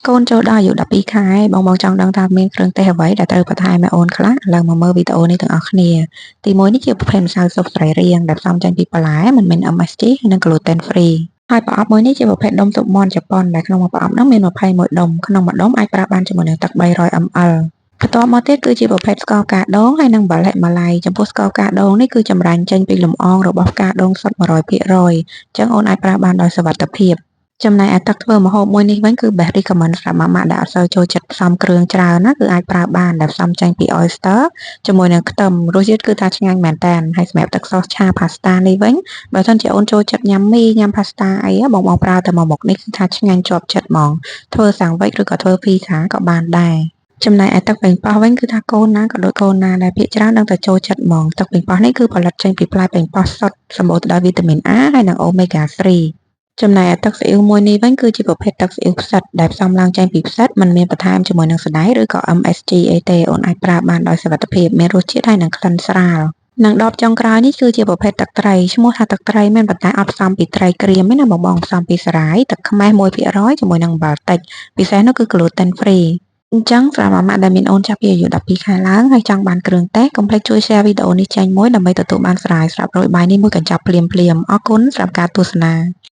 កូនចូលដល់អាយុ12ខែបងបងចង់ដឹងថាមានគ្រឿងទេសអ្វីដែលត្រូវបន្ថែមឲ្យអូនខ្លះឥឡូវមកមើលវីដេអូនេះទាំងអស់គ្នាទីមួយនេះជាប្រភេទម្សៅស៊ុបសរីរាង្គដែលផ្សំចេញពីបន្លែមិនមាន MSG និង gluten free ហើយប្រអប់មួយនេះជាប្រភេទដុំស៊ុបមាន់ជប៉ុនដែលក្នុងមួយប្រអប់នោះមាន21ដុំក្នុងមួយដុំអាចប្រើបានជាមួយនឹងទឹក300 ml បន្ទាប់មកទៀតគឺជាប្រភេទស្ករផ្កាដូងហើយនិងអំបិលហិមាល័យចំពោះស្ករផ្កាដូងនេះគឺចម្រាញ់ចេញពីលំអងរបស់ផ្កាដូងសុទ្ធ100%អញ្ចឹងអូនអាចប្រើបានដោយសុវត្ថិភាពចំណែកឯទឹកធ្វើម្ហូបមួយនេះវិញគឺ best recommend សម្រាប់ម៉ាក់ៗដែលអត់សូវចូលចិត្តផ្សំគ្រឿងច្រើនណាគឺអាចប្រើបានដែលផ្សំចេញពី oyster ជាមួយនឹងខ្ទឹមរសជាតិគឺថាឆ្ងាញ់មែនតើហើយសម្រាប់ទឹកសឆាផាស្តានេះវិញបើសិនជាអូនចូលចិត្តញ៉ាំមីញ៉ាំផាស្តាអីបងបងប្រើតែមួយមុខនេះគឺថាឆ្ងាញ់ជាប់ចិត្តហ្មងធ្វើសាំងវិចឬក៏ធ្វើភីសាក៏បានដែរចំណែកឯទឹកប៉េងប៉ោះវិញគឺថាកូនណាក៏ដូចកូនណាដែលភាគច្រើនដឹងតែចូលចិត្តហ្មងទឹកប៉េងប៉ោះនេះគឺផលិតចេញពីផ្លែប៉េងប៉ោះសុទ្ធសម្បូរទៅដោយវីតាមីន A ហើយនិង Omega 3ចំណែកឯទឹកស៊ីអ៊ីវមួយនេះវិញគឺជាប្រភេទទឹកស៊ីអ៊ីវផ្សិតដែលផ្សំឡើងចេញពីផ្សិតមិនមានបន្ថែមជាមួយនឹងសណ្តែកឬក៏ MSG អីទេអូនអាចប្រើបានដោយសុវត្ថិភាពមានរសជាតិហើយនិងក្លិនស្រាលនិងដបចុងក្រោយនេះគឺជាប្រភេទទឹកត្រីឈ្មោះថាទឹកត្រីមែនប៉ុន្តែអត់ផ្សំពីត្រីក្រៀមទេណាបងបងផ្សំពីសារាយទឹកខ្មេះ1%ជាមួយនឹងអំបិលតិចពិសេសនោះគឺ gluten free អញ្ចឹងសម្រាប់ម៉ាក់ដែលមានអូនចាប់ពីអាយុ12ខែឡើងហើយចង់បានគ្រឿងទេសកុំភ្លេចជួយ share វីដេអូនេះចេញមួយដើម្បីទទួលបានស្រាយស្រាប់រយបាយនេះមួយកញ្ចប់ភ្លាមៗអរគុណសម្រាប់ការទស្សនា។